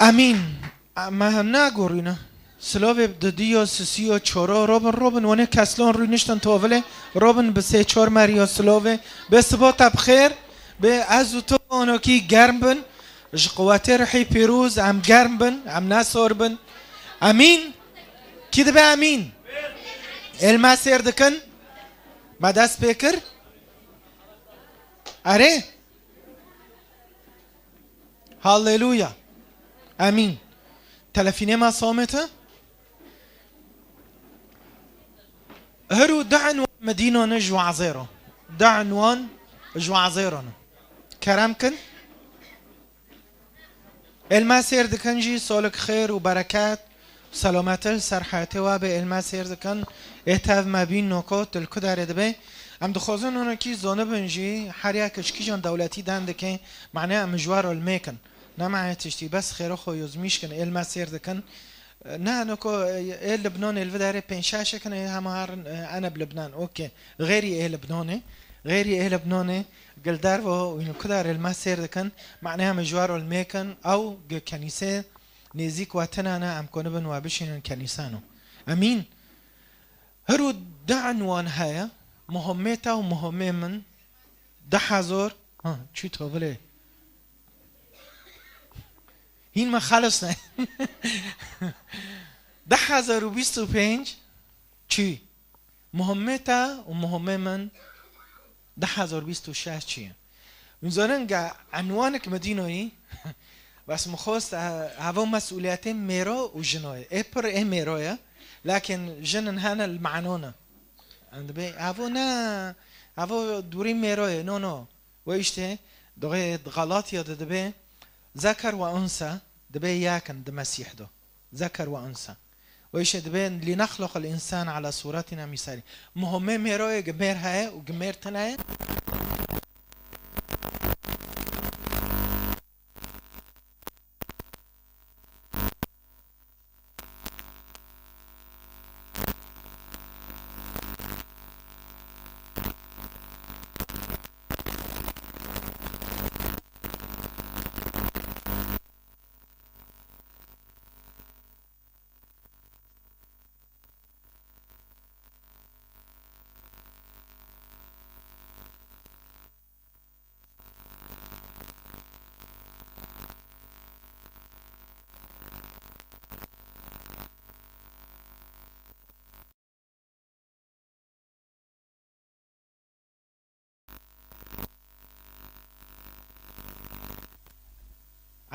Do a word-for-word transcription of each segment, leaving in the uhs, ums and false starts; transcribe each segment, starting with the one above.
Emîn. Me hem nagorîne. Silovê di diyo, sisiyo, çoro, robin, robin, wenê keslon rûniştin tovilê, robin bi sê çor meriyo silovê, bê sibota bi xêr, bê ez û tu onokî germ bin, ji quwetê rihî pîrûz em germ bin, em nesor bin. Emîn. Kî dibe emîn? Êl me sêr dikin? Me dest pê kir? Erê? Halleluya. Emîn. Telefînê me somete? Hiru du enwan me dîno ne ji wazêro. Du enwan ji wazêro ne. Kerem kin. Êl me sêr dikin jî solik xêr û bereket û selametê li ser heyetê we be. Êl me sêr dikin ê tev me bîn noko tu li ku derê dibe. Em dixwazin hinekî zonibin jî her yek ji kîjan dewletî den dike, mane em ji we re li mêkin. Ne mane tiştî bes xêro xwe yozmîş kin, êl me sêr dikin. Ne, noko, ê Libnanê li vê derê pênc şeş kin, ê hema herin, ê, ene bi Libnan. Okey. Xêrî ê Libnanê. Xêrî ê Libnanê. Gildervo, wî ku derê li me sêr dikin. Mane em ji we re li mêkin. Ew gi kenîsê nêzîk we tine ne, em konibin we bişînin kenîsano. Emîn. Hiru du enwan heye. Muhammeta û muhammê min. Du hezar. Ha, çû tovilê. Hîn me xelisne. Du hezar û bîst û pênc çi? Muhammeta û muhammê min du hezar bîst û şeş çi ye? Hûn zanin ge enwanek me dînoyî, bes min xwest, e, heva mesûliyetê mêro û jinoyê. Ê pir ê mêro ye, lakin jinin hene li mano ne. Em dibê, havo ne, havo dûrî mêro ye, no, no. We işte, doxê Galatya de dibe zeker ve unsa, dibe yakin di Mesîh do. Zeker ve unsa. We işte dibe, "Li nexluq el insan ala suratina misali." Muhome mêroyê gi mêr heye û gi mêr tine ye.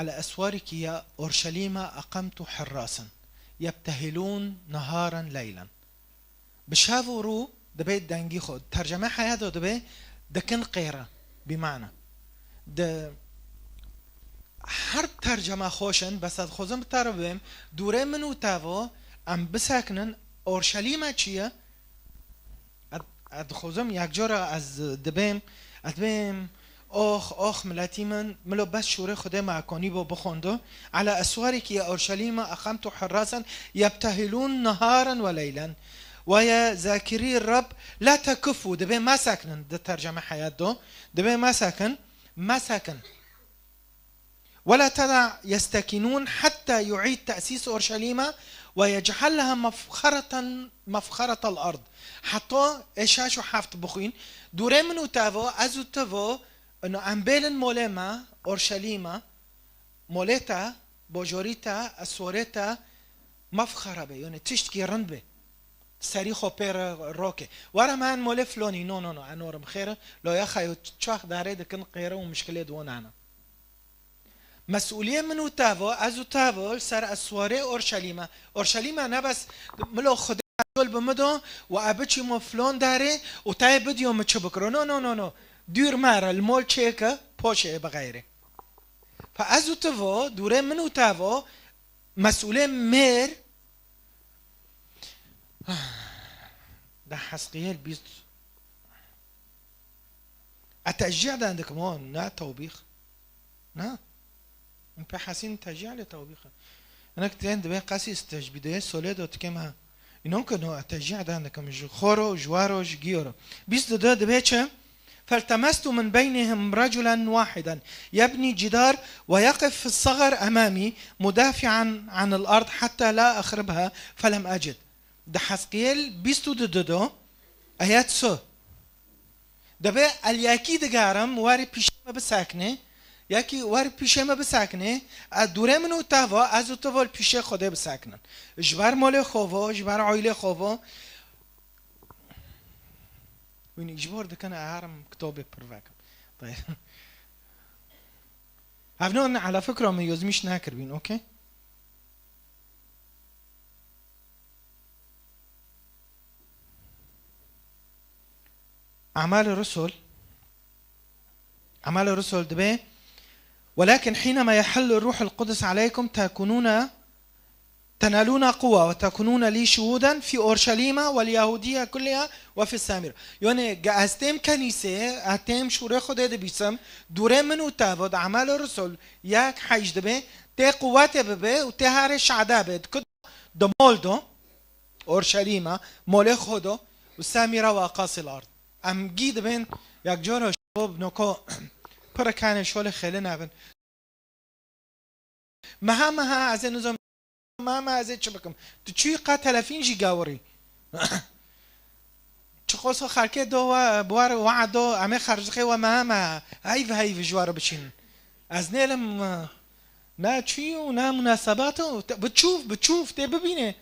على أسوارك يا أورشليم أقمت حراسا يبتهلون نهارا ليلا. Bi şev û rû dibê dengî xwe. Terceme heya de dibê dikin qêre. Bi mana. Di her terceme xweş in, bes ez xwezim bi te re bibêm, dûrê min û te vo em bisekinin, Orşelîme çi ye? Ez, ez dixwazim yek cara ez dibêm, ez dibêm, ox, ox, miletî min, milo bes şûrê Xwedê me ekonî bo bixwendo. Ala eswariki ya Orşelîma aqamtu hirasen yebtehilûn niharan ve leylen. Ve ya zakirî Rab la tekifû, dibê meseknin di terceme heyat do. Dibê mesekin, mesekin. ولا تدع يستكنون حتى يعيد تأسيس أورشليم ويجعلها مفخرة، مفخرة الأرض. Heta ê şeş û heft bixwîn. Dûrê min û te vo, ez û te vo, ino em bêlin molê me, Orşelîma, molê te, bojorî te, eswarê te, mefxara be, yani tiştkî rind be. Serî xwe pê re roke. Were me en molê flonî, no, no, no, eno rim xêr e, lo ya xeyo çax darê dikin qêre û mişkilê di wonana. Mesûliyê min û te vo, ez û te vo, li ser eswarê Orşelîme. Orşelîme ne bes milo Xwedê yol bi min do û e biçîmo flon derê û te yê bidiyo min çi bikiro. No, no, no, no. Dûr me re, li mol çêke, poşê bi xeyrê. Fe ez û te vo, dûrê min û te vo, mesûlê mêr, de Hezqiyel bîst. E teşcî den dikim o, ne tewbîx. Ne? Em pê hesîn teşcî lê tewbîx. Hinek tên dibê qesî tecbîdê solê do tikêm ha. Înon ke no, e teşcî den dikim ji xoro, ji waro, ji giyoro. Bîst û du dibê çi? فالتمست من بينهم رجلا واحدا يبني جدار ويقف في الصغر أمامي مدافعا عن الأرض حتى لا أخربها فلم أجد. Di Hezqiyel bîst û du de, ayet sê. Dibê el yekî digerim, werî pîşê me bisakne, yekî werî pîşê me bisakne, e, dûrê min û te ve, ez û tu ve li pîşê Xwedê bisaknin. Ji ber molê xwe ve, ji ber oylê xwe ve. Wî ji bo dikin, e, herim kitobê pir vekim. Tayeb. Hevno ne ala fikra min yozmîş nakiribîn, okey? Amal Rusul, Amal Rusul dibê, ولكن حينما يحل الروح القدس عليكم تكونون، تنالون قوة وتكونون لي شهودا في أورشليم واليهودية كلها وفي السامرة. Yani, ge ez têm kenîsê, ez têm şûrê Xwedê dibîsim, dûrê min û te ve, di Amal Rusul yek heyş dibê, tê quwetê bibe û tê herê şada be. Di ku de? Di mol de, Orşelîma, molê xwe de û Semîra ve aqasî l-ard. Em gî dibên, yek cara şo bi noko pir kanê şolê xêlin hebin. Meha meha ez ê nizam, meha meha ez ê çi bikim? Tu çûyî qe telefîn jî gawirî. Çiqoso xelkê do we, bi wer we'd do, em ê xercixê we meha meha. Heyv heyv ji we re biçînin. Ez nêlim, e, ne çûyî û ne munasebat û te, bi çûf, bi çûf tê bibînê.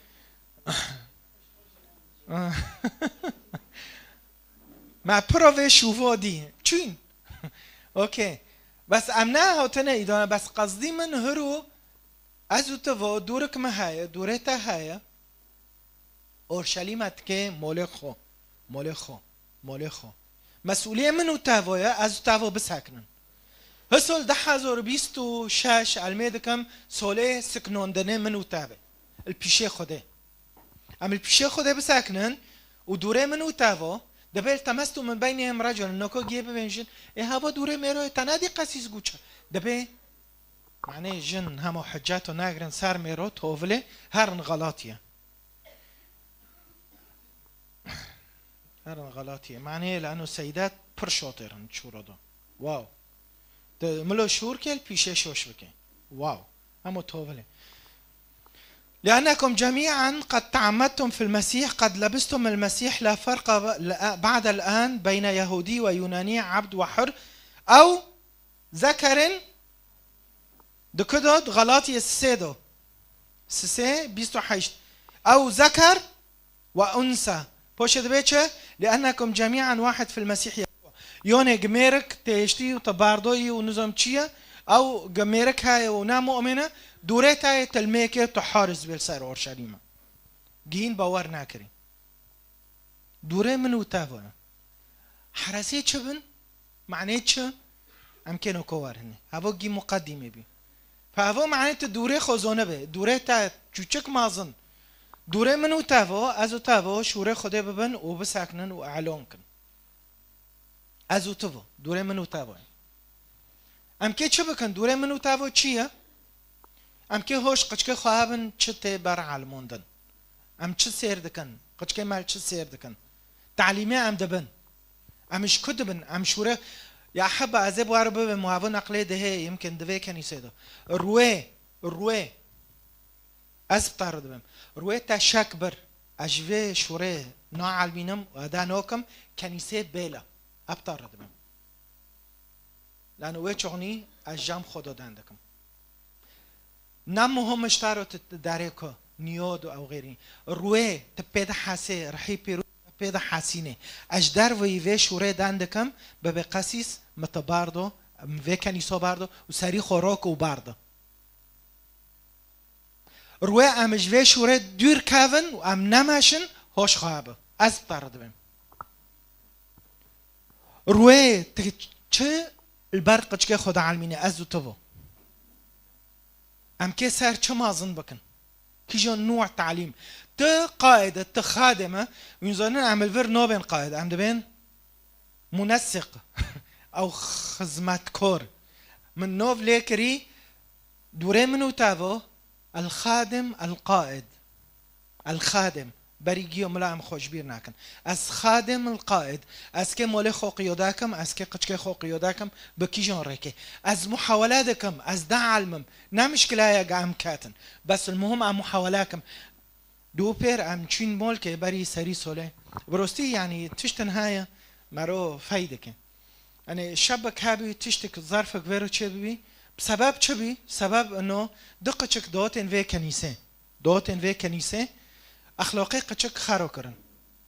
Me piro vê şûvo dî. Çûn. Okey. Bes em nehotine îdana, bes qezdî min hiro ez û tu vo, dûrik me heye, dûrê te heye. Orşelîme dikê molê xwe, molê xwe, molê xwe. Mesûliyê min û te vo ye, ez û te vo bisekinin. Hi sol du hezar û bîst û şeş elmê dikim, solê siknondinê min û te be. Li pîşê Xwedê. Em li pîşê Xwedê bisekinin û dûrê min û te vo, dibê التمست من بينهم رجلا, noko gê bibêjin, ê hava dûrê mêroyê te nedî qesîs gûçe. Dibê, manê jin hema hicet û nagirin ser mêro, tovilê, herin Xelatiyê. Herin Xelatiyê. Manê lano Seydet pir şotir in şûro do. Wow. Te milo şûr ke li pîşê şoş bike. Wow. Hemo tovilê. لأنكم جميعا قد تعمدتم في المسيح، قد لبستم المسيح، لا فرق ب-، بعد الآن بين يهودي ويوناني، عبد وحر، أو ذكر، di ku do, di Xelatiyê sisê do. Sisê, bîst û heşt. Ew zeker ve unsa. Poşê dibê çi? لأنكم جميعا واحد في المسيح يسوع. Yonê gi mêrik têştî û te bardoyî û nizam çi ye? Ew gi mêrik heye û ne mu'min e, dûrê te yê tilmêkê tu hariz bê li ser Orşelîme. Gihîn bawer nakirî. Dûrê min û te ve. Heresê çi bin? Manê çi? Em kêno ko war hinê. Hevo gî muqedîmê bî. Fe hevo manê tu dûrê xwe zone be. Dûrê te çûçik mazin. Dûrê min û te ve, ez û te ve şûrê Xwedê bibin û bisekinin û elon kin. Ez û tu ve. Dûrê min û te ve. Em kê çi bikin? Dûrê min û te ve çi ye? Em kê hoş qiçkê xwe hebin çi tê ber elmondin? Em çi sêr dikin? Qiçkê me çi sêr dikin? Talîmê em dibin. Em ji ku dibin? Em şûre, ya heba ez ê bi we re bibim, û hevû neqlê dihê, yimkin di vê kenîsê de. Ruê, ruê. Ez bi te re dibim. Ruê te şek bir. Ez ji vê şûrê naelmînim û eda nokim, kenîsê bêle. Ez bi te re dibim. Lano wê çoxnî ez cam xwe do den dikim. Ne muhim ji te re tu derê ku, niyod û ew xêrî. Ruê tu pê de hesê, rihî pîrûz pê de hesînê. Ez ji derveyî vê şûrê den dikim, bibê qesîs, mi te bardo, mi vê kenîso bardo û serî xwe rok û bardo. Ruê em ji vê şûrê dûr kevin û em nemeşin, hoş xwe bi. Ez bi te re dibim. Ruê tu çi li ber qiçkê xwe de elmîne, ez û tu vo. Em kê ser çi mazin bikin? Kîjo nû talîm? Tu qaid e, tu xadem e. Wîn zanin em li vir nobên qaid, em dibên munesiq. Ew xizmetkor. Min nov lê kirî, dûrê min û te vo, el xadim, el qaid. El xadim. Berî giyo mila em xwe ji bîr nakin. Ez xadim il qaid. Ez kê molê xwe qiyoda kim, ez kê qiçkê xwe qiyoda kim, bi kîjan rêkê. Ez muhawele dikim, ez deelmim. Ne mişkila ye ge em ketin. Bes il muhim em muhawele kim. Dû pêr em çîn molkê berî serî solê. Bi rostî, yanî, tiştin heye, mero fey dike. Yanî, şebek hebî, tiştik, zerfek vêro çêbibî. Sebeb çi bî? Sebeb ino du qiçik dotên vê kenîsê. Dotên vê kenîsê exloqê qiçik xero kirin.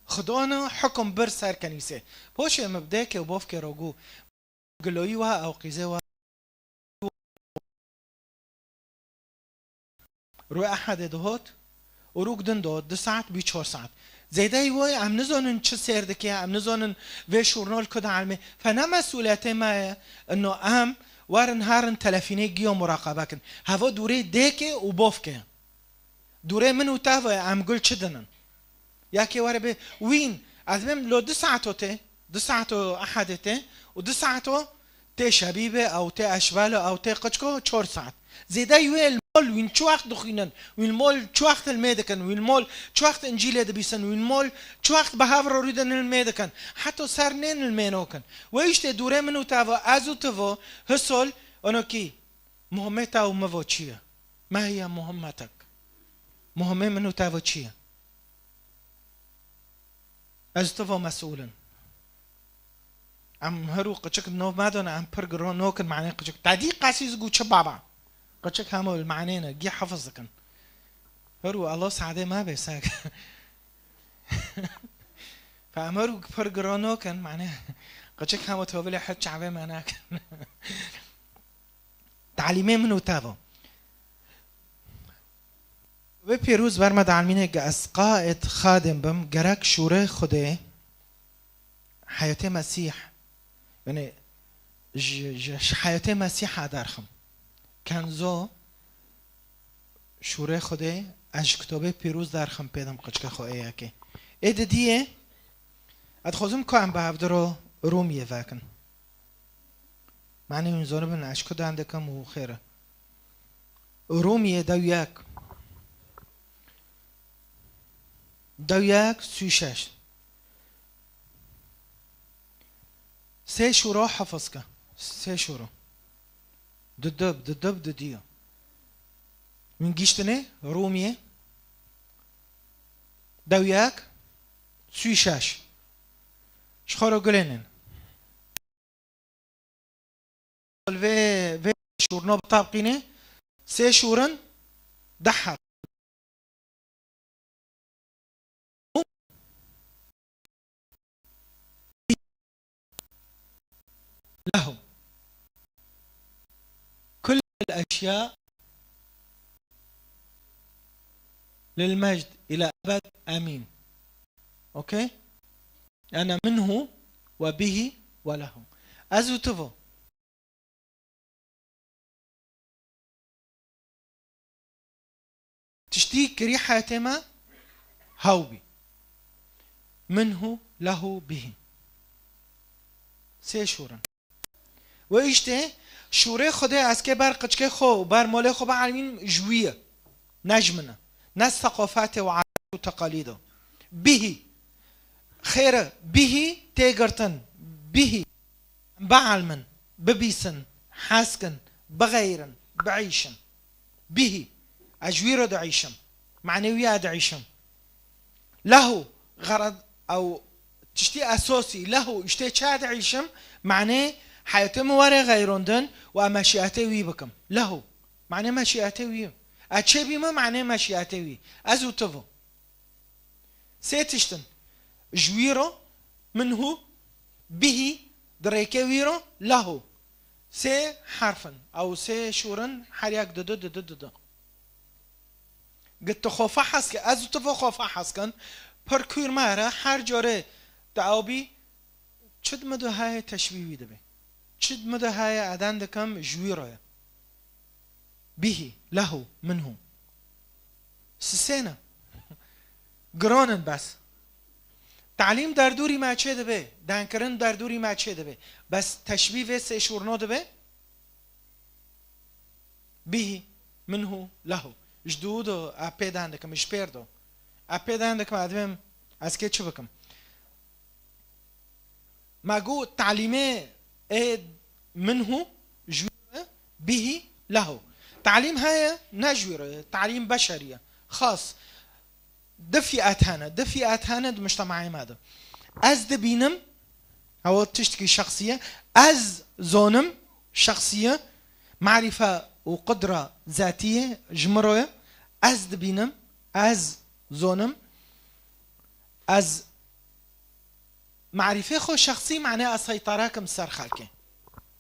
Xidona hukum bir ser kenîsê. Poşê min bi dêkê û bofkê ro gû. Giloyî wa ew qîzê wa. Rû ehedê dihot û rûk din dihot, du saet bî çor saet. Zêdeyî woy, em nizonin çi sêr dike, em nizonin vê şûrno li ku de elmê. Fe ne mesûliyetê me ye, ino em werin herin telefînê giyo muraqebe kin. Heva dûrê dêkê û bofkê. Dûrê min û te ve em gul çi dinin? Ya kê were bê wîn, ez bêm lo du saeto tê, du saeto ehedê tê û du saeto tê şebî be, ew tê eşbelo, ew tê qiçko, çor saet. Zêde wê li mol wîn çi wext dixwînin, wîn mol çi wext ilmê dikin, wîn mol çi wext Încîlê dibîsin, wîn mol çi wext bi hev re rûdin ilmê dikin. Heto ser nên ilmêno kin. Wê îştê dûrê min û te ve, ez û ti ve, hisol, onokî. Muhimmê te û min ve çi ye? Ma hiye muhimmetek? Muhimmê min û te ve çi ye? Ez û ti ve mesûl in. Em her û qiçik nov me done, em pir giro nokin, manê qiçik. Te dî qesî zî gû çi baba? Qiçik hemo li manê ne, gî hefiz dikin. Her û Allah saadê me bê sek. Fe em her û pir giro nokin, manê qiçik hemo tovilê het çavê me nakin. Talîmê min û te ve. Wê pêrûz ber me dielmîne ke ez qaid xadim bim, gerek şûrê Xwedê, heyetê Mesîh, yanî ji, ji, ji heyetê Mesîha derxim. Kenzo şûrê Xwedê, ez ji kitobê pîroz derxim pêdim qiçkê xwe ê yekê. Ê didiyê, ez dixwazim ku em bi hevdiro Rûmiyê vekin. Manê hûn zonibin ez ji ku dan dikim û xêr e. Rûmiyê dew yek. Dew yek sî û şeş. Sê şûro hefiz ke. Sê şûro. Didib, didib, didiyo. Min giştinê Rûmiyê. Dew yek sî û şeş. Ji xwe re gulênin. Vê, vê şûrno bitabqînê, sê şûrin deh heb. Lehu. Kul el-eşya lil-mecd ila ebed. Amin. Okey? Ene minhu ve bihi ve lehu. Ez û tu vo. Tiştî kirî heyetê me hew bî. Minhu, lehu, bihi. Sê şûr in. Wê îştê şûrê Xwedê ez kê ber qiçkê xwe û ber molê xwe bielmînim ji wî ye. Ne ji min e. Ne seqofetê û adet û teqalîd e. Bihî. Xêr e. Bihî tê girtin. Bihî. Bielmin. Bibîsin. Hez kin. Bixeyrin. Biîşin. Bihî. Ez ji wî re diîşim. Manê wî ya diîşim. Lehu, xerad, ew tiştî esosî, lehu, îştê çi diîşim, manê heyetê min were xeyrondin û ez meşiyetê wî bikim. Lehu, manê meşiyetê wî. Ez çê bîme, manê meşiyetê wî. Ez û tu vo. Sê tiştin. Ji wî ro, minhu, bihî, di rêkê wî ro, lehu. Sê herf in. Ew sê şûr in, her yek didu, didu, didu. Gi tu xwe fehez ke, ez û tu vo xwe fehez kin, pir kûr me here, her carê tu ew bî, çi di min de heye teşbîh wî dibe. Çi di min de heye eden dikim ji wî re ye. Bihî, lehu, minhu. Sisêne. Giran in bes. Talîm derdûrî me çê dibe, denkirin derdûrî me çê dibe. Bes teşbîh vê sê şûrno dibe. Bihî, minhu, lehu. Ji dû do, a pê dan dikim, ji pêr do. Ez pê dayan dikim, ez dibêm ez kê çi bikim? Me got talîmê ê minhu ji wî re, bihî lehu. Talîm heye, ne ji wî re, talîm beşerî ye. Xas. Du fîat hene, du fîat hene di mujtema'ê me de. Ez dibînim, ew tiştekî şexsî ye. Ez zonim, şexsî ye. Marîfe û qudra zatî ye, ji min re ye. Ez dibînim, ez zonim. Ez marîfê xwe şexsî, manê ez seytara kim ser xelkê.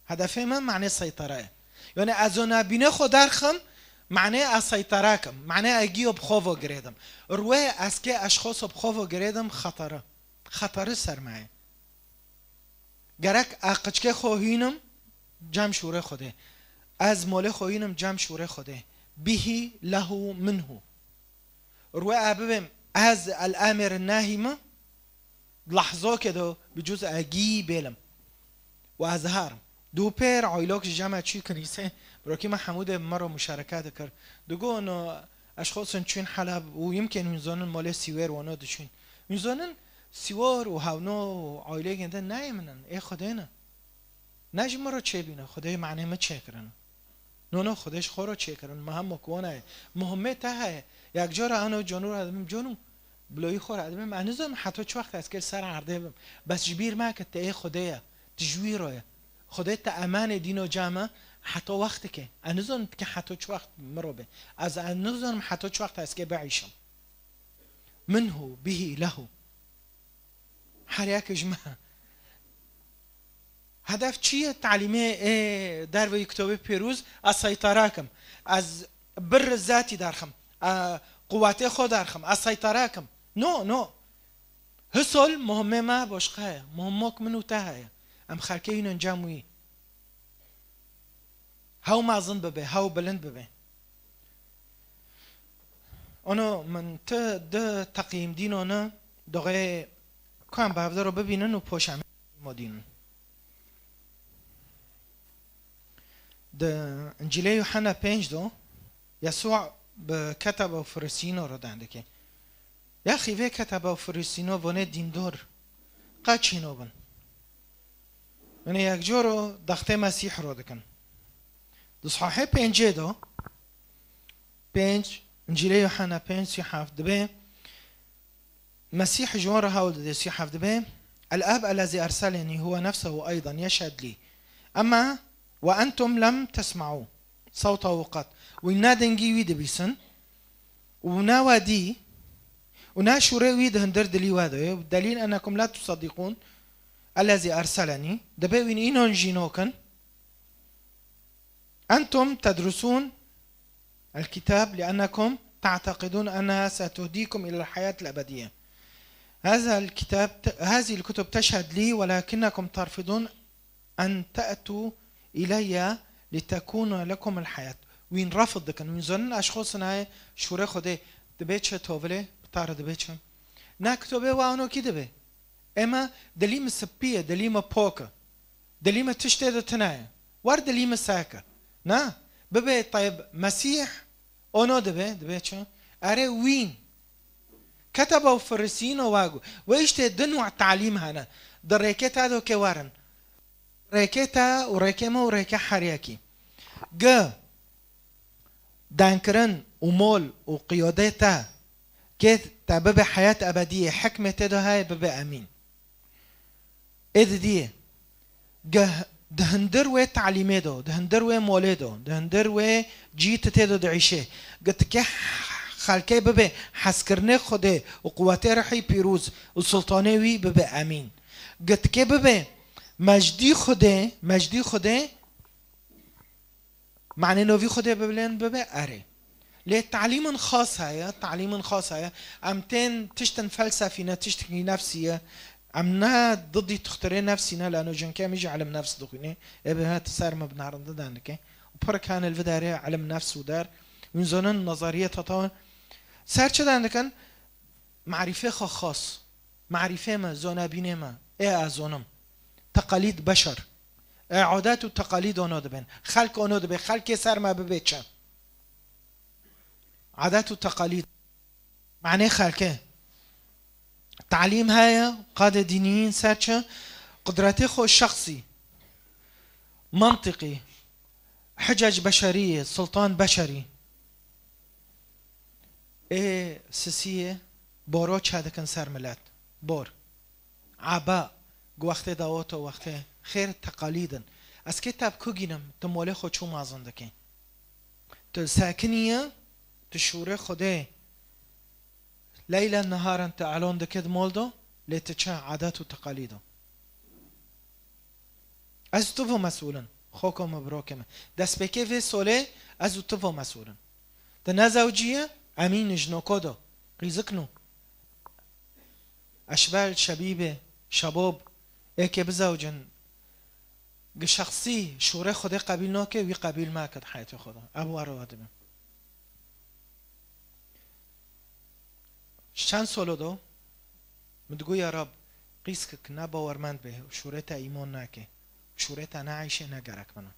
Hedefê min manê seytara ye. Yani ez zonabînê xwe derxim, manê ez seytara kim. Manê ez giyo bi xwe ve girêdim. Rûyê ez kê eşxoso bi xwe ve girêdim xeteri. Xeteri ser me ye. Gerek ez qiçkê xwe hînim cem şûrê Xwedê. Ez molê xwe hînim cem şûrê Xwedê. Bihî lehu minhu. Rûyê ez bibêm ez el amir nahî me, di lehzokê de bi cuz ez gî bêlim. Û ez herim. Dû pêr aylok ji cem me çû kinîsê, birokî me Hemûdê bi me re muşareke dikir. Digo, no, eşxosin çûn Heleb û yimkên hûn zonin molê Sîwêr wano diçûn. Hûn zonin Sîwor û Hewno û aylêkên din nayê min in, ê Xwedê ne. Ne ji min re çêbîne, Xwedê manê min çêkirin. No, no, Xwedê ji xwe re çêkirin, me hemok wana ye. Muhimmê te heye. Yek cara ano canû re dibim, canû, biloyî xwe re dibim, ez nizanim heta çi wext ez kê li ser erdê bim. Bes ji bîr meke, te ê Xwedê ye. Tu ji wî re ye. Xwedê te emanê dîno came heta wextekê. Ez nizanim tu kê heta çi wext min re bê. Ez, ez nizanim heta çi wext ez kê biîşim. Minhu, bihî, lehu. Her yek ji me. Hedef çi ye? Talîmê ê derveyî kitobê pêrûz, ez seytara kim. Ez bir zatî derxim. Ez quwetê xwe derxim. Ez seytara kim. No, no. Hisol muhimmê me boşqa ye. Muhimmok min û te heye. Em xelkê hînin cem wî. Hew mezin bibe, hew bilind bibe. Ono min ti di teqîm dîno ne, doxê ku em bi hevdero bibînin û poşa me modînin. Di Încîlê Yuhanna pênc do, Yesû bi ketebe û Firisîno re dendikê. Yaxî vê ketebe û Firisîno vonê dîndor qeçîno bin. Binê yek coro dextê Mesîh ro dikin. Di sahê pêncê do, pênc, Încîlê Yuhanna pênc sî heft dibe, Mesîh ji wan re hewl dide, sî heft dibe, El-Ab ellezî erselenî huwe nefsehu eydan yeşhed lî. Emma ve entum lem tesme'û sewtehu qet. Wî ne dengî wî dibîsin û ne we dî û ne şûrê wî di hundir dilî we de ye. Delîl ennekum la tuseddîqûn ellezî erselenî. Dibe wîn înon jî nokin. Entum tedrusûn el-kitab li'ennekum ta'teqidûn enneha setuhdîkum ilel hayat el-ebediyye. Haza el-kitab te-, hazihi el-kutub teşhed lî welakinnekum terfidûn en te'tû ileyye litekûne lekum el-hayat. Wîn refd dikin. Wîn zonin eşxosin hayê şûrê Xwedê dibe çi tovilê, bi tare dibe çi. Na kitobê wa ono kî dibe? Ema dilî min sipî ye, dilî min pok e. Dilî min tiştê de tune ye. Wer dilî min seke. Na, bibe tayb Mesîh, ono dibe, dibe çi? Erê wîn. Ketebe û Firisîno wa got. Wê îştê di nû talîm hene. Di rêkê te do kê werin. Rêkê te û rêkê me û rêkê her yekî. Gi dankirin û mol û qiyodê te kê te bibe heyat ebediyê, hikmê tê de heye bibe emîn. Ê didiyê, geh di hundir wê talîmê de, di hundir wê molê de, di hundir wê cî tu tê de diîşê, gi tu kê xelkê bibe hezkirinê Xwedê û quwetê Rihî Pîrûz û sultanê wî bibe emîn. Gi tu kê bibe mejdî Xwedê, mejdî Xwedê, Manê novî Xwedê bibilind bibe, erê. Lê talîmin xas heye, talîmin xas heye. Em tên tiştin felsefî ne, tiştekî nefsî ye. Em ne didî tuxtirê nefsî ne, lano jinkê em jî ilim nefs dixwînê. Ê bi het ser me bi narinde dendike. Û pir kan li vê derê ilim nefs û der. Wîn zonin nazariye tata. Ser çi dendikin? Marîfê xwe xas. Marîfê me, zonebînê me. Ê ez zonim. Teqalîd beşer. Ê adet û teqalîd ono dibin. Xelk ono dibe. Xelkê ser me bibe çi? Adet û teqalîd. Manê xelkê. Talîm heye, qadê dînîyîn ser çi? Qudretê xwe şexsî, mantiqî, hicec beşerî ye, sultan beşerî. Ê sisiyê boro çadikin ser milet. Bor. Aba, gu wextê dawoto wextê. Xêr teqalîd in. Ez kê te bi ku gînim, tu molê xwe çû mazin dikî. Tu sekiniye, tu şûrê Xwedê leylen niharan tu elon dikê di mol do, lê tu çi adet û teqalîd o. Ez û tu vo mesûl in, xoko me, birokê me. Destpêkê vê solê ez û tu vo mesûl in. Tu nezewcî ye, emîn ji noko do. Qîzik nû. Eşbel, şebîbê, şebob, êkê bizewcin, gi şexsî şûrê Xwedê qebîl nake, wî qebîl make di heyetê xwe de. Ev were we dibe. Ji çend solo do, min digo, ya Rab, qîskik ne bawermend bê û şûrê te îmon nake, şûrê te ne eyşê ne gerek min e.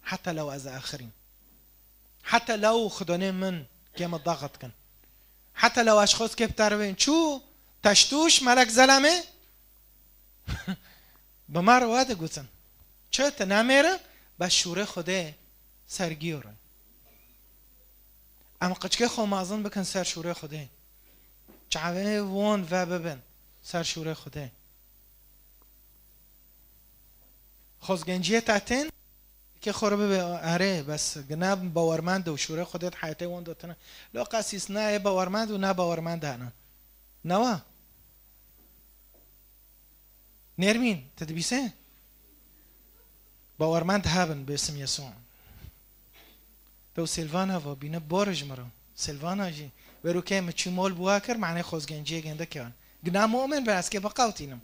Heta lew ez axirîm. Heta lew xidonê min kê min daxit kin. Heta lew ez xwest kê bi terivên çû, teştûş, melek zelamê. Bi me re we digotin. Çi tu nemêre, bes şûrê Xwedê sergiyo re. Em qiçkê xwe mazin bikin ser şûrê Xwedê. Çavê won ve bibin ser şûrê Xwedê. Xozgenciyê te tên, kê xwe re bibe, erê, bes gina bawermend û şûrê Xwedê di heyetê won de tine. Lo qesîs ne yê bawermend û ne bawermend hene. Newa. Nermîn, tu dibîse? Bawermend hebin, bêsim Yesû. Te û Silvana va bîne bor ji min re. Silvana jî, wero ke min çû mol bi wa kir, manê xozgenciyê gende kevan. Gina mumin be, ez kê biqewtînim.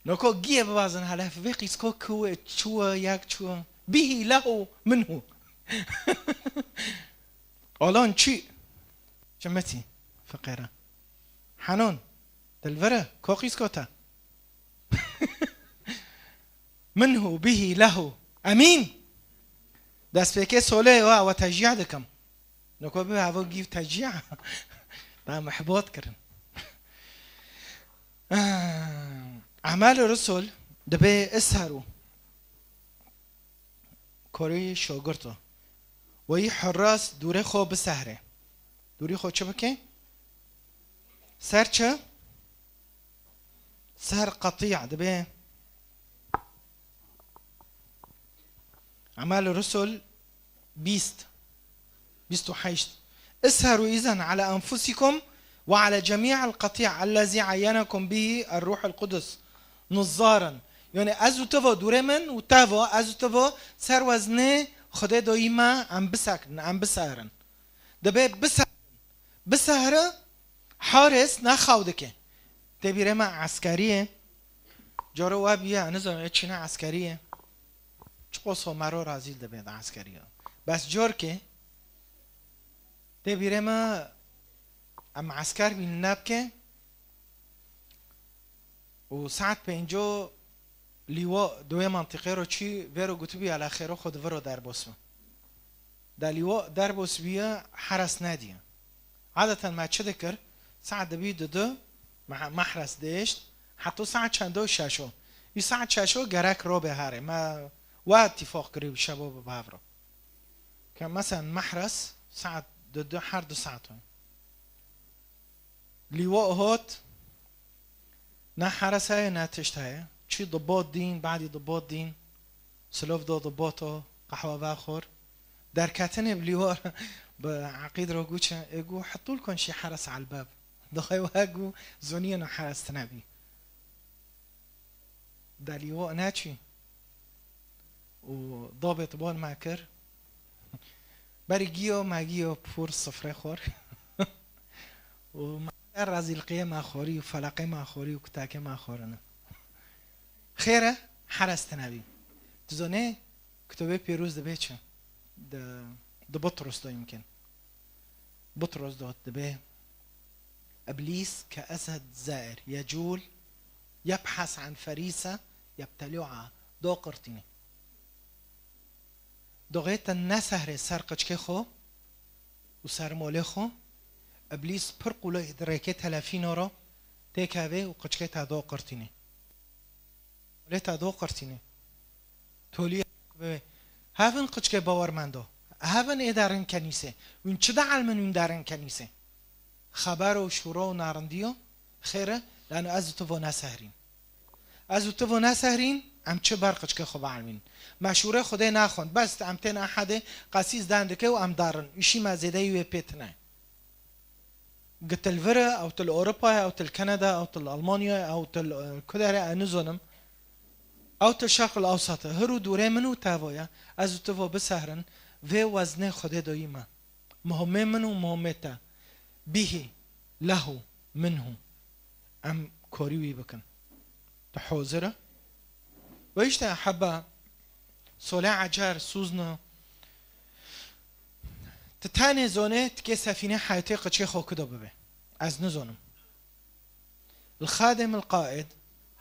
Noko giye bibazin helef, vê qîsko ku çû, yek çû. Bihî lehu minhu. Olan çi? Çimetî, fiqêre. Henon, dilvere, ko qîsko te? Minhu, bihî, lehu. Emîn. Destpêkê solê wa, we tecîya dikim. Noko bi havo gîv tecîya. Da mehbot kirin. Amel Rusul dibe isheru. Korî şogirto. Weyî hurras dûrê xwe bisehre. Dûrî xwe çi bike? Ser çi? Ser qetî dibe. Amel Rusul bîst. Bîst û heşt. Isheru îzen ala enfusikum ve ala cemî'il qetî ellezî eyyenekum bihî er-Ruhul Qudus nizzaran. Yani ez û te vo dûrê min û te vo, ez û te vo ser weznê Xwedê doyî me em bisekinin, em bisehirin. Dibe bisehirin. Bisehre, haris ne xew dike. Tê bîrê me eskeriyê. Coro we bîye, nizanim, ê çîne eskeriyê. Çiqo somero razîl dibe de eskeriyê. Bes cor ke, tê bîrê me em esker bîn nebke û saet pênco lîwa di wê mantiqê ro çî vêro gotibî, ala xêro xwe di viro derbos bi. De lîwa derbos bîye, heres nediye. Adeten me çi dikir? Saet dibî di du, me-, mehres dêşt, heto saet çendo? Şeşo. Î saet şeşo gerek ro bê harê. Me we îtîfaq kirî şebo bi bavro. Ke mesen mehres saet di du, her du saet o. Lîwa hot, ne heres heye, ne tişt heye. Çî dibot dîn, badî dibot dîn, silov do diboto, qehwe vexwir. Derketinê bi lîwa, bi eqîd ro gûçe, ê gû hetûl kon şî heres elbeb. Daxê we gû zoniyê ne heres tine bî. De lîwa neçî. Û dabê ti bal me kir. Berî giyo, me giyo pûr sifrê xwar. Û me her rezîlqiyê me xwarî û feleqê me xwarî û kutakê me xwarine. Xêr e, heres tine bî. Tu zonê, kitobê pîroz dibe çi? Di, di Butros de yimkin. Butros dot dibe, Îblîs ke esed zair yecûl, yebhes an ferîse yebtelû'a, do qirtînî. Doxê te nesehrê ser qiçkê xwe û Ser molê xwe, Îblîs pir qûlê di rêkê telefîna re têkevê û qiçkê te do qirtînê. Molê te do qirtînê. Tolî bibê. Hevin qiçkê bawermendo. Hevin ê derin kenîsê. Wîn çi dielmin wîn derin kenîsê? Xeber û şûro û narindiyo xêr e, lano ez û tu vo nesehrîn. Ez û tu vo nesehrîn, em çi ber qiçkê xwe bielmîn? Me şûrê Xwedê naxwend, bes em tên Ehedê qesîs dan dike û em darin. Îşî me zêdeyî wê pê tine. Gitil vir e, ew til Ewropa ye, ew til Kanada, ew til Almanya ye, ew til, e, ku der e, ez nizanim. Ew til Şerq el Ewsat e. Hir û dûrê min û te vo ye. Ez û tu vo bisehrin, vê weznê Xwedê doyî me. Muhimmê min û muhimmê te. Bihî, lehu, minhu. Em korî wî bikin. Tu hozir e? Ve işte heba, sole ecer, suzna. Tu tenê zonê, tikê sefîne heyetê qiçê xwe kudo bibe. Ez nizonim. Li xadem il qaid,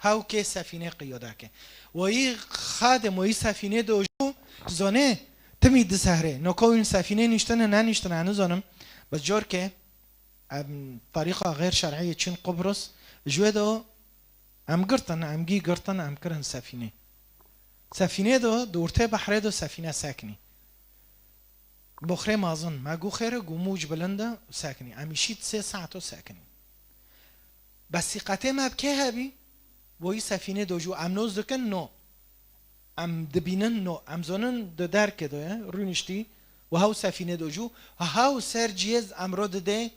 hewkê sefîne qiyode ke. Wayî xadem, wayî sefîne doju, zonê, timî di sehrê. Noko wîn sefîne niştine, neniştine, nizonim. Bes cor ke, em, tarîqa xêr şer'î çin Qubrus, ji wê de em girtin, em gî girtin, em kirin sefînê. Sefînê de, di ortê behrê de sefîne sekinî. Boxrê mazin, me gu xêr e, gu mûc bilind e, sekinî. Em îşî sê saeto sekinî. Bes sîqetê me bi kê hebî? Boyî sefînê de jû em noz dikin, no. Em dibînin, no. Em zonin di derkê de ye, rûniştî, û hew sefînê de jû, hew ser ciyêz em ro didê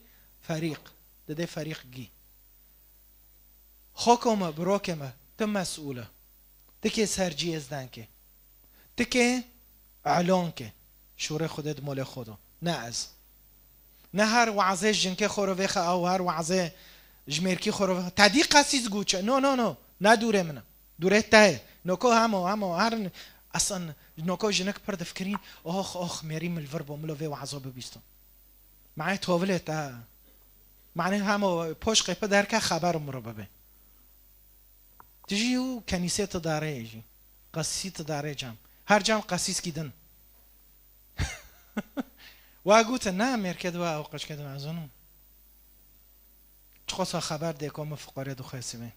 ferîq, didê ferîq gî. Xoko me, birokê me, tu mesûl e. Tikê ser ciyêz denke. Tikê elon ke. Şûrê Xwedê di molê xwe de. Ne ez. Ne her wazê jinkê xwe re vêxe ew, her wazê ji mêrkî xwe re vêxe. Te dî qesîs gûçe. No, no, no. Ne dûrê min e. Dûrê te ye. Noko hemo, hemo, her n-, esan noko jinik pir difikirîn. Ox, ox, mêrî min li vir bo, min lo vê wazo bibîsto. Mane tovilê te. Mane hemo poş qepe derke xeber min re bibe. Tu jî û kenîsê tu darê jî. Qesî tu darê cam. Her cam qesîskî din. Wa gotin, ne, mêrkê diwa ew qeçkê diwa, ez zanim. Çiqasa xeber dê ko min fiqarê dixwesî bê.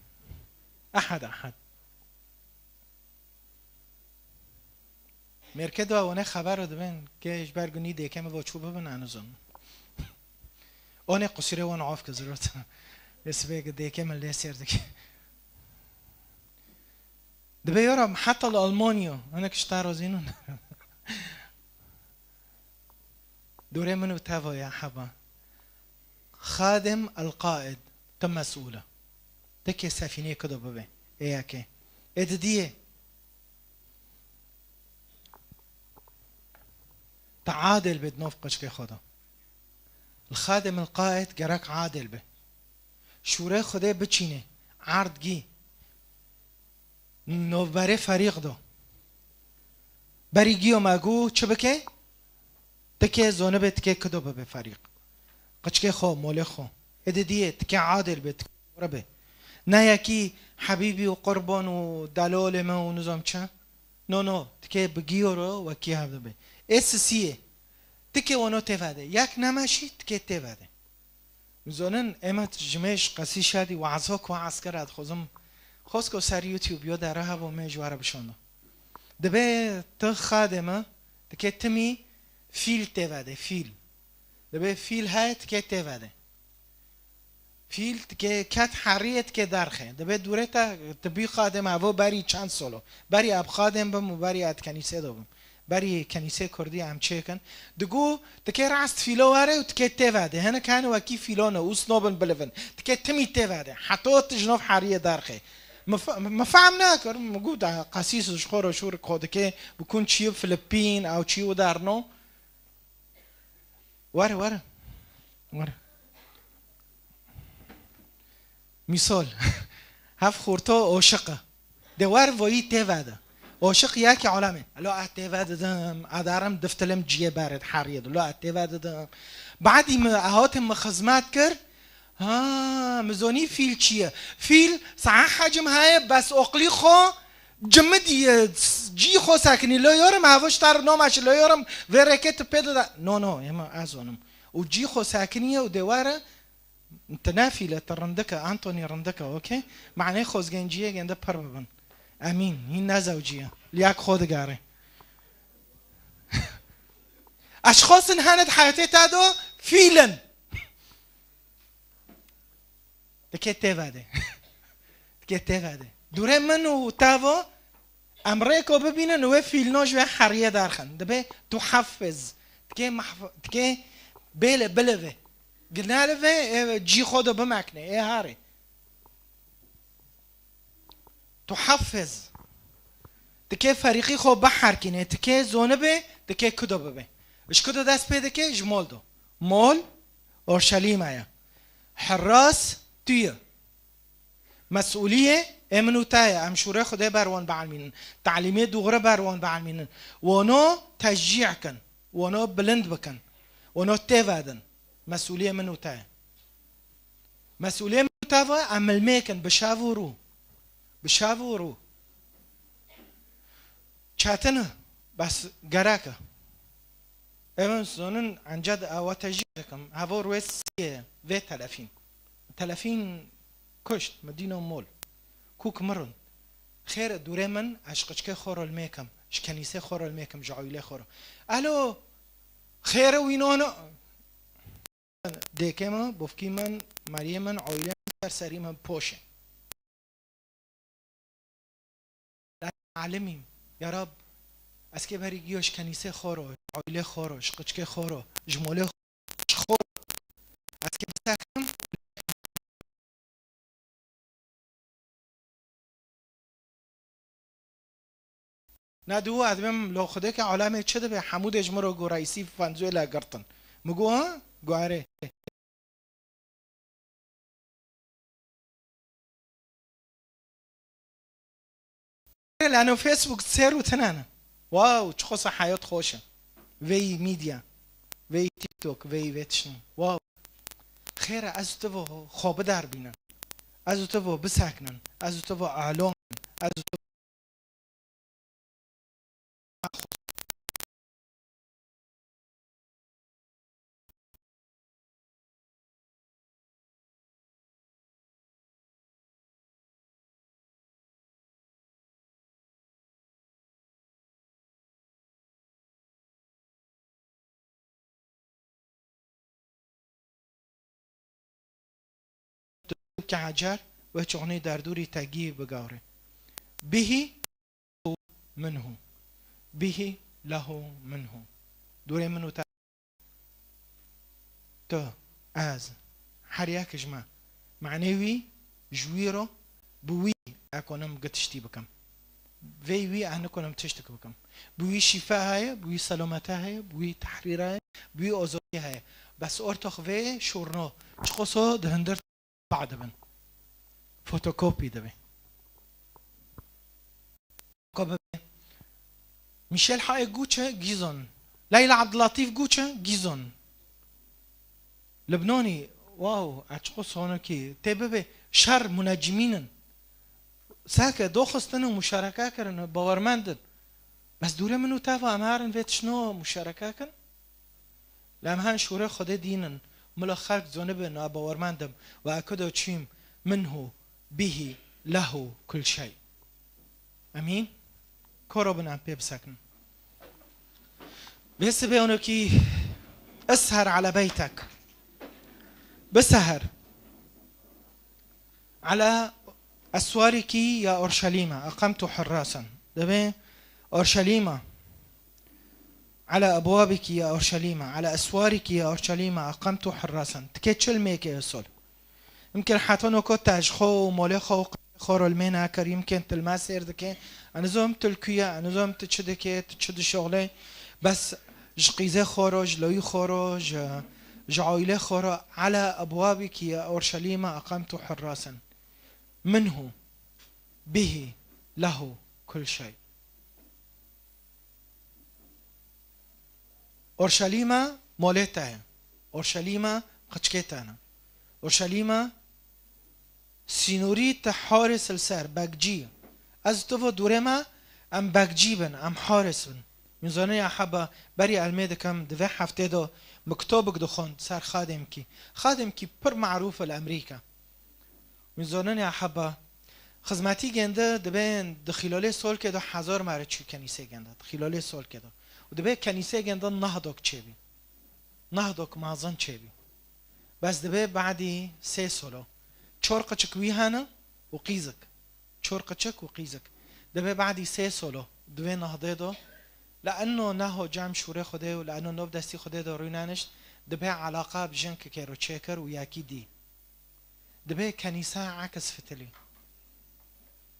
Ehad, ehad. Mêrke da wane xebero dibin ke ji ber gunî dêke min bo çû bibin, ez nizim. Onê qusûrê wan af ke zirot. Lê sibê ke dêke min lê sêr dike. Dibe yora heta li Almanya, hinek ji te razî nûn. Dûrê min û te va ya heba. Xadim el-qaid, tu mesûl e. Tikê sefînê kudo bibe. Ê yekê. Ê didiyê. Tu adil be di nav qeçkê xwe de. Li Xadim el-qaid gerek adil be. Şûrê Xwedê biçîne. Erd gî. Navberê ferîq do. Berî giyo me gu çi bike? Tikê zonibe, tikê kudo bibe ferîq. Qiçkê xo, molê xo. Ê didiyê, tikê adil be, tikê dore be. Ne yekî hebîbî û qurban û delolê me û nizam çi. No, no, tikê bi giyo re wekî hev dibe. Ê sisiyê. Tikê wano têvede. Yek nemeşî, tikê têvede. Zonin, ême ji mêj qesî şadî wazok wa esker ad xozim. Xosko ser YouTube yo dere hebo me ji wara bişondo. Dibe tu xadê me, dike timî fîl têvede, fîl. Dibe fîl heye dike têvede. Fîl dike ket heriyê dike derxe. Dibe dûre te tibî xadê me evo berî çend solo. Berî ab xadê bim û berî ad kenîse de bim. Berî kenîsê kurdî em çêkin. Digo, tikê rast fîlo were û tikê têvede. Hinek hene wekî fîlo ne, û snobin bilivin. Tikê timî têvede. Heto tu ji nov heriyê derxê. Min fe-, min fehm nekir. Min got, da qesîs ji xwe re şûr ko dike, bi kun çiyê Filipîn, ew çiyê derno. Were, were. Were. Mîsol. Hev xurto oşiq e. De wer voyî têvede. Oşiq yekî alemê. Lo ez têvedidim, ez darim diftilim ciyê berid heriyê de. Lo ez têvedidim. Badî mi, ez hatim mi xizmet kir. Ha, mi zonî fîl çi ye? Fîl, saha hecim heye, bes oqlî xo, cimidî, e, cî xo sekinî. Lo yorim, havo ji te re noma şi, lo yorim, vê rêkê tu pê dida. No, no, êma ez zonim. û cî xwe sekiniye û dê were, tu ne fîl e, tu rindik e, Antonî rindik e, okey? Manê xozgenciyê gende pir bibin. Emîn, hîn ne zewcî ye. Li yak xwe digere. Eşxosên hene di heyetê te de fîl in. Dikê têvede. Dikê têvede. Dûrê min û te ve em rêko bibînin û wê fîlno ji wê heriyê derxin. Dibê tu haffiz. Dikê mahf-, dikê bêle bilive. Ginelivê, ê cî xwe de bimekne. Ê harê. Tu haffiz. Dikê ferîqî xwe biherkîne. Dikê zonibe, dikê kudo bibe. Ji kudo dest pê dike? Ji mol do. Mol, Orşelîma ye. Herras, tu ye. Mesûliyê ê min û te ye. Em şûrê Xwedê ber wan bielmînin. Talîmê dûgre ber wan bielmînin. Wano teşcî kin. Wano bilind bikin. Wano têvedin. Mesûliyê min û te ye. Mesûliyê min û te ve em milmêk in. Bi şev û rû. Bi şev û rû. Çetin e. Bes gerek e. Ê min zonin, ence di awa te jî dikim. Hevo rûyê siyê vê telefîn. Telefîn kuşt, mi dîno mol. Kûk mirin. Xêr e, dûrê min, ez ji qiçkê xwe re li mêkim, ji kenîsê xwe re li mêkim, ji oîlê xwe re. Alo, xêr e wî nano. Dêkê min, bofkî min, meriyê min, oîlê min, ser serî min poşe. Alimîm, ya Rab, ez kê berî giyo ji kenîsê xwe ro, ji oîlê xwe ro, ji qiçkê xwe ro, ji molê xwe, ji xwe ro. Ez kê bisekim. Na diwo ez bim lo xudê ke alemê çi dibe, hemû dê ji min ro go reîsî fanzoyê le girtin. Mi go, ha? Go erê. Lano Facebook sêr û tinen e. Wow, çiqosa heyat xweş e. Veyî medya, veyî TikTok, veyî vê tiştin. Wow. Xêr e, ez û ti vo xwe biderbînin. Ez û ti vo biseknin. Ez û ti vo alon. Ez û ti Ke Hecer wê çixunê derdûrî te gî bigawre. Bihî minhu. Bihî lehu minhu. Dûrê min û te, tu, ez, her yek ji me. Manê wî, ji wî re, bi wî ekonim gi tiştî bikim. Vê wî ez nikonim tiştik bikim. Bi wî şîfe heye, bi wî selamete heye, bi wî tehrîr heye, bi wî ozorî heye. Bes ortox vê şûrno, çiqoso di hundir ba dibin. Fotokopî dibe. Ko bibe. Michel Haye Guçe Gizon. Leyla Abdülatif Guçe Gizon. Libnanî, wow, ez çiqo sonokî. Tê bibe şer munecimîn in. Seke doxistin û muşereke kirin, bawermend in. Bes dûrê min û te va em herin vê tişno muşereke kin. Lê em hen şûrê Xwedê dînin. Mila xelk zonibe na bawermend im. Ve ekudo çîm minhu bihî lehu kul şey. Emîn. Koro bin em pê biseknin. Vê sibê onokî isher ala beytek. Biseher. Ala eswariki ya Orşelîma, eqemtu hurrasen. Dibê Orşelîma. Ala ebwabiki ya Orşelîma, ala eswariki ya Orşelîma, eqemtu hurrasen. Tikê çil mêke sol. Imkin heta noko te ji xwe û molê xwe û qeyê xwe re li mê nakir, imkin tu li me sêr dike. Ez nizom tu li ku ye, ez nizom tu çi dike, tu çi dişoxle. Bes ji qîzê xwe re, ji loyî xwe re, ji, ji aîlê xwe re, ala ebwabiki ya Orşelîma eqemtu hurrasen. Minhu, bihî, lehu, kul şey. Orşelîma molê te ye. Orşelîma qiçkê te ne. Orşelîma sînorî te haris li ser, bekcî ye. Ez tu vo dûrê me, em bekcî bin, em haris bin. Min zonê ya heba berî elmê dikim, di vê heftê de min kitobik dixwend ser Xadimkî. Xadimkî pir marûf li Emerîka. Min zonê ya heba xizmetî gênde dibên di xîlolê solkê de hezar mare çû kenîsê gênde. Di xîlolê solkê de. Û dibê kenîsê gênde nahdok çêbî. Nahdok mazin çêbî. Bes dibê badî sê solo. Çor qiçik wî hene û qîzik. Çor qiçik û qîzik. Dibê badî sê solo. Dibê nahdê do. Li eno neho cem şûrê Xwedê û li eno nov destî Xwedê do rûnenişt. Dibê alaqa bi jinkekê ro çêkir û yakî dî. Dibê kenîsa ekis fitilî.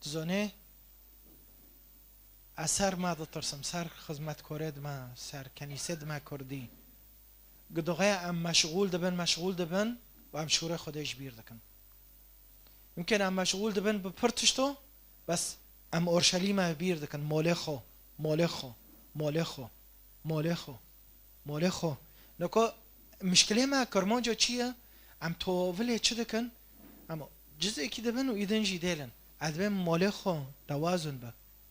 Dizonê, ez ser me ditirsim, ser xizmetkorê dime, ser kenîsê dime kurdî. Gidoxê em meşxûl dibin, meşxûl dibin û em şûrê Xwedê ji bîr dikin. Mimkên em meşxûl dibin bi pir tişto, bes em Orşelîme bîr dikin, molê xwe, molê xwe, molê xwe, molê xwe, molê xwe. Noko mişkilê me Kirmanca çi ye? Em tovilê çi dikin? Em cizekî dibin û îdin jî dêlin. Ez dibêm molê xwe tewazun be,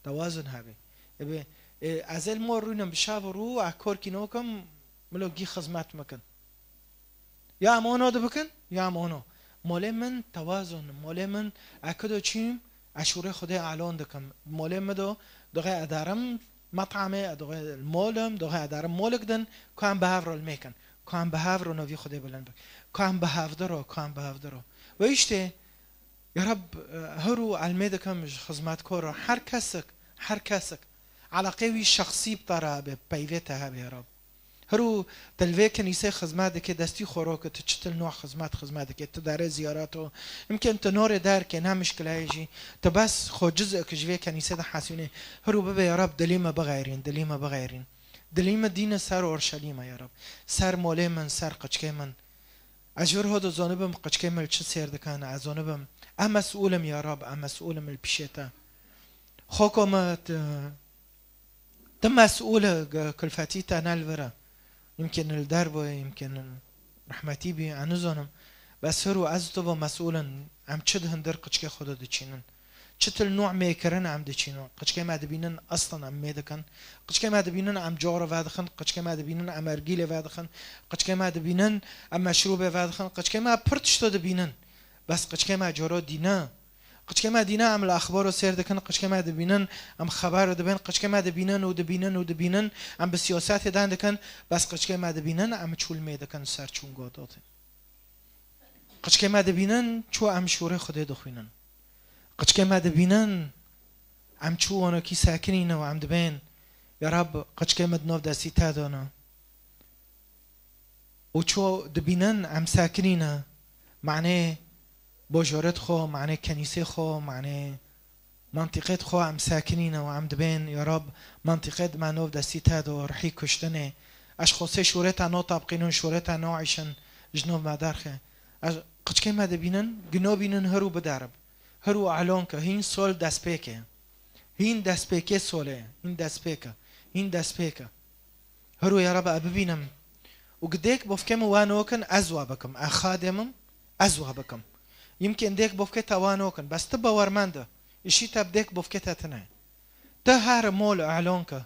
tewazun hebe. Ebe, e, ez ê li mor rûnim bi şav û rû, a korkî nokim, milo gî xizmet mikin. Ya em ono dibikin, ya em ono. Molê min tewazun, molê min, e, kido çîm, e, şûrê Xwedê alon dikim. Molê min do, doxê ederim metamê, e, doxê molim, doxê ederim molik din, ku em bi hev re lmêkin, ku em bi hev re novî Xwedê bilind bik, ku em bi hevdi ro, ku em bi hevdi ro. Ve işte, ya Rab, e, her û elmê dikim ji xizmetkor re, her kesik, her kesik, elaqê wî şexsî bi te re hebe, peyvê te hebe, ya Rab. Her û te li vê kenîsê xizmet dike, destî xwe roke, tu çi til nû xizmet, xizmet dike, tu derê ziyaret o. Mimkên tu norê derke, ne mişkileyê jî. Tu bes xwe cizek ji vê kenîsê de hesînê. Her û bibe, ya Rab, dilî me bixeyrîn, dilî me bixeyrîn. Dilî me dîne ser Orşelîme, ya Rab. Ser molê min, ser qiçkê min. Ez ji vir ho de zonibim qiçkê min li çi sêr dikin, ez zonibim. Em mesûl im, ya Rab, em mesûl im li pîşê te. Xoko me, tu, tu mesûl e, g-, kulfetî te ne li vir e. Yimkên li derve ye, yimkên rehmetî bî, ez nizanim. Bes hir û ez tu ve mesûl in, em çi di hundir qiçkê xwe de diçînin. Çi til nû mêkirin em diçînin. Qiçkê me dibînin, aslan em mê dikin. Qiçkê me dibînin, em cor vedixin. Qiçkê me dibînin, em ergîlê vedixin. Qiçkê me dibînin, em meşrûbê vedixin. Qiçkê me pir tişto dibînin. Bes qiçkê me coro dîne. Qiçkê me dîne, em li exbaro sêr dikin. Qiçkê me dibînin, em xebaro dibên. Qiçkê me dibînin û dibînin û dibînin. Em bi siyasetê den dikin. Bes qiçkê me dibînin, em çûl mê dikin ser çûn godotin. Qiçkê me dibînin, çû em şûrê Xwedê dixwînin. Qiçkê me dibînin, em çû wanokî sekinîne û em dibên, ya Rab, qiçkê me di nav destî te de ne. Û çû dibînin, em sekinîne, manê bojorêt xwe, manê kenîsê xwe, manê Mantîqê xwe em sekinîne û em dibên, ya Rab, mantîqê di me nov destî te do, rihî kuştinê. Ez xosê şûrê te notabqînin, şûrê te noîşin, ji nov me derxe. Ez qiçkê me dibînin, gino bînin hir û biderib. Hir û elon ke, hîn sol destpêke. Hîn destpêkê solê, hîn destpêke, hîn destpêke. Hiro ya Rab, e bibînim. Û gidêk bofkê min wa nokin, ez wa bikim. E xadê min, ez wa bikim. Yimkên dêk bofkê te wa nokin. Bes tu bawermend e. Îşî te bi dêk bofkê te tine. Tu her mol elon ke.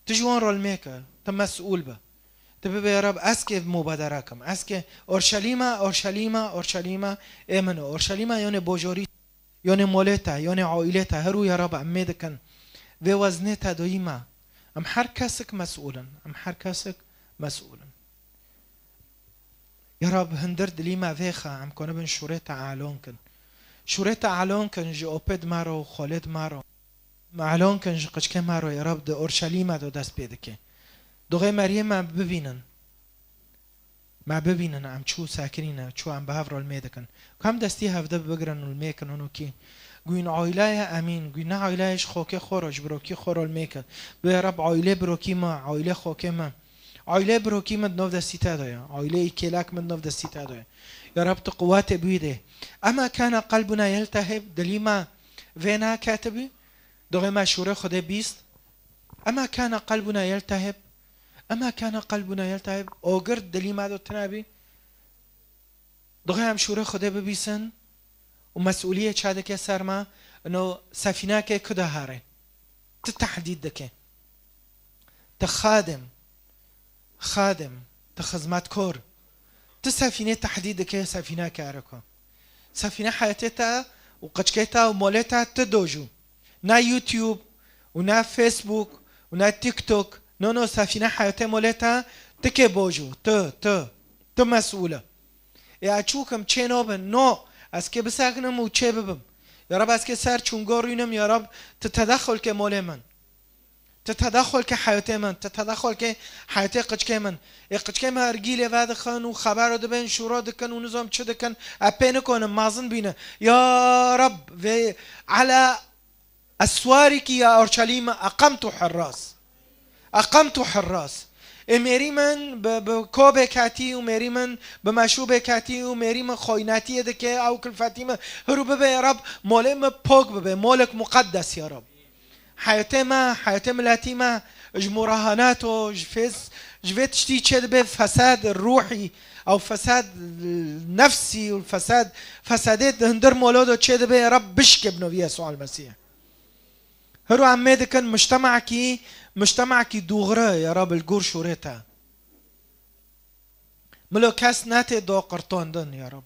Tu ji wan rol mêke. Tu mesûl be. Tu bibê ya Rab, ez kê mubadere kim. Ez kê Orşelîma, Orşelîma, Orşelîma ê min e. Orşelîma yonê bojorî. Yonê molê te, yonê aîlê te, her û ya Rab em mê dikin. Vê weznê te doyî me. Em her kesik mesûl in. Em her kesik mesûl in. Ya Rab, hindir dilî me vêxe, em konibin şûrê te alon kin. Şûrê te alon kin ji opê di me re û xolê di me re. Em alon kin ji qiçkê me re, ya Rab, di Orşelîme de dest pê dike. Doxê Meryem me bibînin. Me bibînin, em çû sekinîne, çû em bi hev re lmê dikin. Ku em destî hevde bigirin û lmê kin hinokî. Guyên aîlaya emîn, guyên ne aîlaya ji xokê xwe re, ji birokî xwe re lmê kin. Bê Reb aîlê birokî me, aîlê xokê me. Aîlê birokî me di nav destî te de ye. Aîlê î kêlek me di nav destî te de ye. Ya Reb tu quwetê bi wî dê. Ema kana qelbuna yeltehib, dilî me vê neketibî. Doxê me şûrê Xwedê bîst. Ema kana qelbuna yeltehib. Ema kana qelbuna yeltehib. Ogir dilî me de tune bî. Doxê em şûrê Xwedê bibîsin û mesûliyê çe dike ser me, ino sefîneke ku de here. Tu tehdîd dike. Te xadim, xadim, te xizmetkor. Ti sefînê tehdîd dike, sefîne kariko. Sefîne heyetê te û qiçkê te û molê te ti dojû. Na YouTube û na Facebook û na TikTok. No, no, sefîne heyetê molê te ti kê bojû. Tu, tu, tu mesûl e. Ê, ez çûkim çê nobin. No, ez kê bisekinim û çê bibim. Ya Rab, ez kê ser çûngo rûnim, ya Rab, ti tedexul ke molê min. Ti tedexul ke heyetê min, ti tedexul ke heyetê qiçkê min. Ê qiçkê min ergîlê vedixin û xebero dibin, şûro dikin û nizom çi dikin, e pê nikonin, mazin bîne. Ya Rab, ve ala eswariki ya Orşalîm eqemtu hirras. Eqemtu hirras. Ê mêrî min bi, bi kobê ketî û mêrî min bi meşrûbê ketî û mêrî min xoynetiyê dike, ew kilfetî min. Hiru bibe ya Rab, molê min pok bibe, molek muqeddes ya Rab. Heyetê me, heyetê miletî me, ji murahaneto, ji fês, ji vê tiştî çê dibe fesad ruhî, ew fesad nefsî û fesad, fesadê di hundir molo de çê dibe, Reb bişkê bi novî Yesûa Mesîh. Hiro em mê dikin mujtemekî, mujtemekî dûxre, ya Reb, li gor şûrê te. Milo kes netê do qirtandin, ya Rab.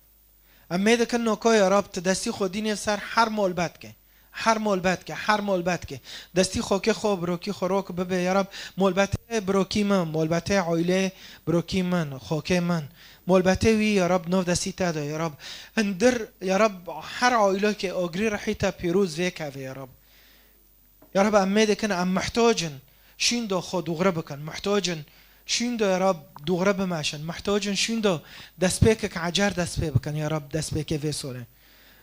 Em mê dikin noko, ya Rab, tu destî xwe dînê ser her molbetke. Her molbetke, her molbetke. Destî xokê xwe, birokî xwe rok bibe, ya Rab. Molbetê birokî min, molbetê oylê birokî min, xokê min. Molbetê wî, ya Rab, nov destî te de, ya Rab. Hindir, ya Rab, her oylokê ogrî rihî te pîroz vê keve, ya Rab. Ya Rab, em mê dikin, em muhtoc in. Şûn do xwe dûxre bikin. Muhtoc in. Şûn do, ya Rab, dûxre bimeşin. Muhtoc in. Şûn do destpêkek ecer dest pê bikin, ya Rab, destpêkê vê solê.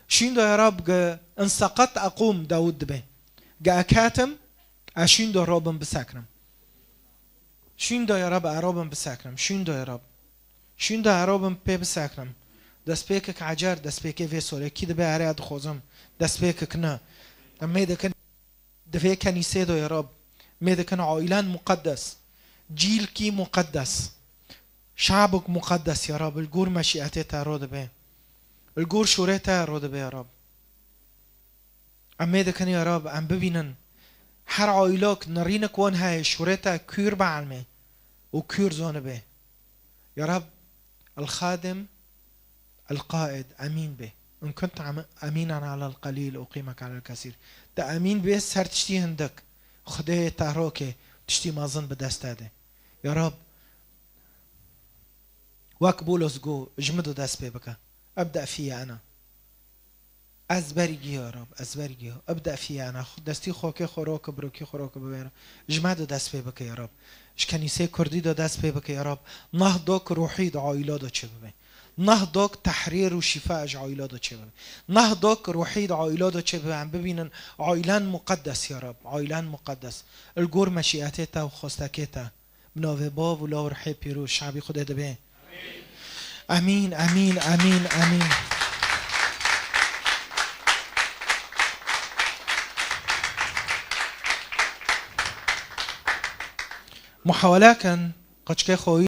Şûn do, ya Rab, ge in seqet eqûm Dawûd dibe. Ge e ketim, e şûn do robim biseknim. Şûn do, ya Rab, e robim biseknim. Şûn do, ya Rab. Şûn do, e robim pê biseknim. Destpêkek ecer, destpêkê vê solê. Kî dibe erê, e dixwazim. Destpêkek ne. Em mê dikin. Di vê kenîsê de, ya Rab, mê dikin ailen muqeddes, cîlkî muqeddes, şabik muqeddes, ya Rab, li gor meşîetê te rodibe, li gor şûrê te rodibe, ya Rab. Em mê dikin, ya Rab, em bibînin her ailok nerînik wan heye, şûrê te kûr bielmê û kûr zanibe. Ya Rab, el-Xadim, el-Qaid, emîn be. In kunt am-, emînan alel qelîl, uqîmek alel kesîr. Te emîn be ser tiştî hindik. Xwedê te rokê tiştî mezin bi dest te de. Ya Rab, wek Bûlos got, ji min de dest pê bike. Ebde fiyye ena. Ez berî giya, ya Rab, ez berî giya. Ebde fiyye ena. Xu-, destî xokê xwe roke, birokî xwe roke bibêre. Ji me de dest pê bike, ya Rab. Ji kenîsê kurdî de dest pê bike, ya Rab. Nah dok ruhî di aîla de çêbibe. Nah dok tehrîr û şîfa ji aîla de çêbibe. Nah dok ruhî di aîla de çêbibe. Em bibînin aîlen muqeddes, ya Rab. Aîlen muqeddes. Li gor meşîetê te û xwestekê te. Bi navê Bav û Law û Rihê Pîroz, şabî Xwedê dibê. Emîn, emîn, emîn, emîn. Muhawele kin, qiçkê xwe